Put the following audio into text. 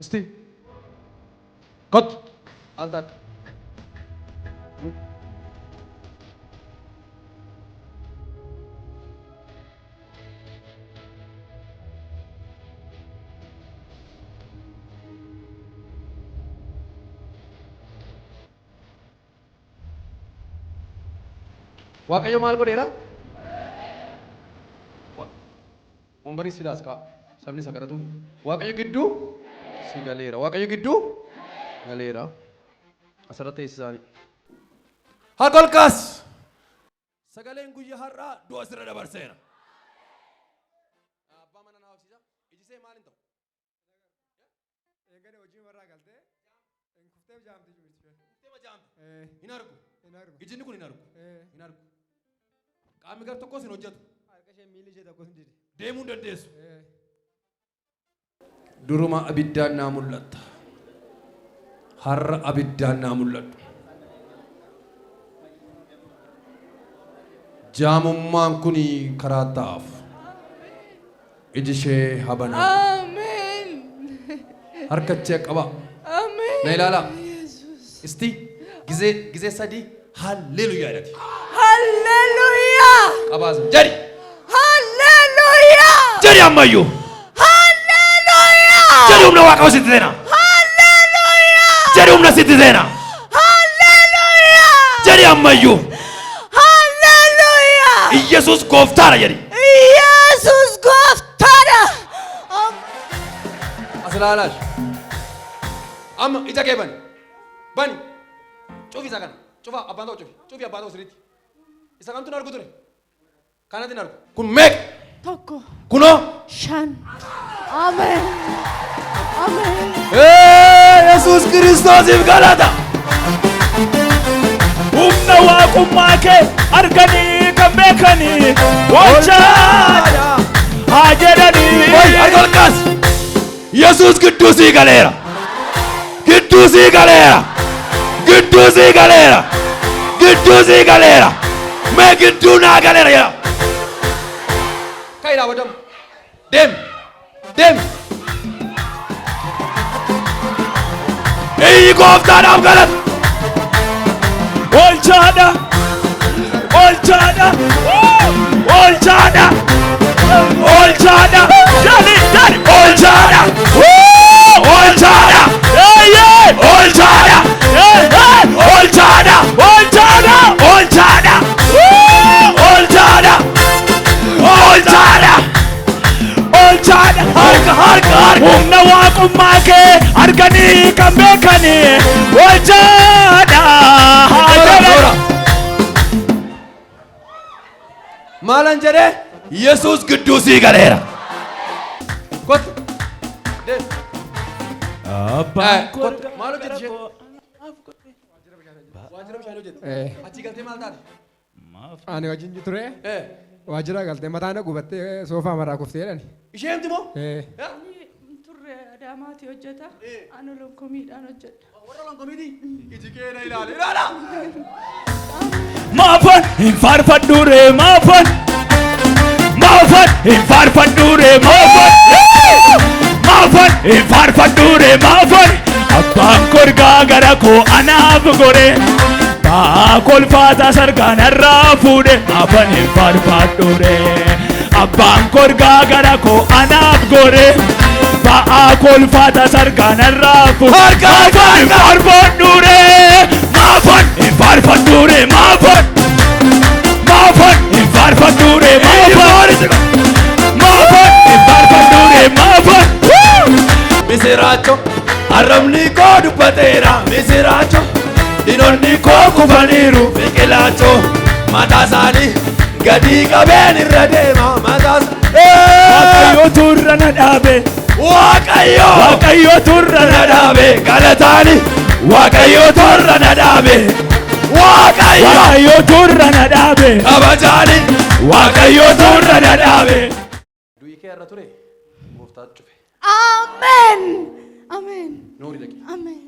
Isti. Kottu. Al taate. Waaqayyo maal godheera? Wambarii silaas ka'a. Sabni isa kadhatu. Waaqayyo gidduu si galeera. Waaqayyo gidduu galeera. Asirra teessisaanii. Harka ol kaas. Sagaleen guyyaa har'aa du'a sirra dabarseera. Abbaa mana naa hojsiisa. Iji see maal hin ta'u? Eegale hojii warraa galtee hin kuftee jaamti jirti. Kuftee jaamte. Eh, Hin argu. hin argu. Ijinni kun hin argu. Eh, Hin argu. Qaamni gar tokkos hin hojjetu. harka ishee miilli ishee tokkos hin dide. Deemuu hin dandeessu. Eh, Duruma abiddaan naa mul'atta. Har'a abiddaan naa mul'adhu. Jaamummaan kun karaa ta'aaf. Iji ishee habana. Ameen. Harka ishee qaba. Ameen. Na ilaalaa. Yesus. Isti gizee gizee sadii halleluyaa jedhati. Halleluuyaa. Qabaas jedhi. Halleluuyaa. Jedhi ammayyuu. Halleluuyaa. Jedhi humna waaqayyoo sitti seena. Halleluuyaa. Jedhi humna sitti seena. Halleluuyaa. Jedhi ammayyuu. Halleluuyaa. Iyyasuus gooftaadha jedhi. Yesus gooftaadha. As ilaalaash. Amma ija kee bani. Bani. Cufi isa kana. Cufa abbaan ta'u cufi. Cufi abbaan ta'u sirriitti. Isa kamtu hin argu ture? Kanatti hin argu. Kun meeqa? 1. Kunoo. 5. Ameen. Ameen. Yesuus Kiristoosiif galata. Humna waaqummaa kee arganii kan beekanii oolchaadha haa jedhanii. Oi, harka ol kaasi. Yesuus gidduu sii galeera. Gidduu sii galeera. Gidduu sii galeera. Gidduu sii galeera. Mee gidduu naa galeera jedha. Ka'i dhaabadamu. Deemi. Deemi. Iyyi gooftaadhaaf galata. Oolchaadha. Oolchaadha. Oolchaadha. Oolchaadha. Jedhi jedhi. Oolchaadha. Oolchaadha. Eeyyee. Oolchaadha. Eeyyee. Oolchaadha. Oolchaadha. Oolchaadha. Oolchaadha. Oolchaadha. Oolchaadha. Harka harka harka. Humna waaqummaa kee arganii kan beekanii oolchaadha haa jedhanii. Maalan jedhee Yesuus gidduu sii galeera. Kottu. Deemi. Abbaan Kottu. Maal hojjetti isheen? Waajjira bishaanii hojjetti. eh, Achii galtee maal taate? ani wajjin ture Eh. waajjira galtee mataa na gubattee soofaa maraa kuftee jedhani. Isheentu moo? Eh, Ani turre Adaamaati hojjeta. Ani lonkomiidhaan hojjedha. Warra lonkomiiti? Iji kee na ilaali. Ilaala! Maafan hin faarfadhuure maafan. Maafan hin faarfadhuure maafan. Maafan hin faarfadhuure maafan. Abbaan korgaa gara koo anaaf gore. Ba'aa kolfaataa sargaan irraa fuudhe. Maafan hin faarfadhuure. Abbaan korgaa gara koo anaaf gore. Ba'aa kolfaataa sargaan irraa fuudhe. Harka, harka, Maafan hin faarfadhuure. Maafan hin faarfadhuure maafan. Maafan hin faarfadhuure maafan. Maafan hin faarfadhuure maafan. Misiraacho arrabni koo dubbateera misiraacho diinonni koo kufaniiru biqilaacho mataa isaanii gadi qabeen irra deema mataa Waaqayyootu irra na dhaabe. Waaqayyo Waaqayyootu irra na na dhaabe galataani Waaqayyootu irra na dhaabe Waaqayyo Waaqayyootu irra na dhaabe. kabajaani Waaqayyootu irra na dhaabe. Du'i kee irra ture gooftaatu cufe. Ameen. Ameen. Noori dhaqi. Ameen.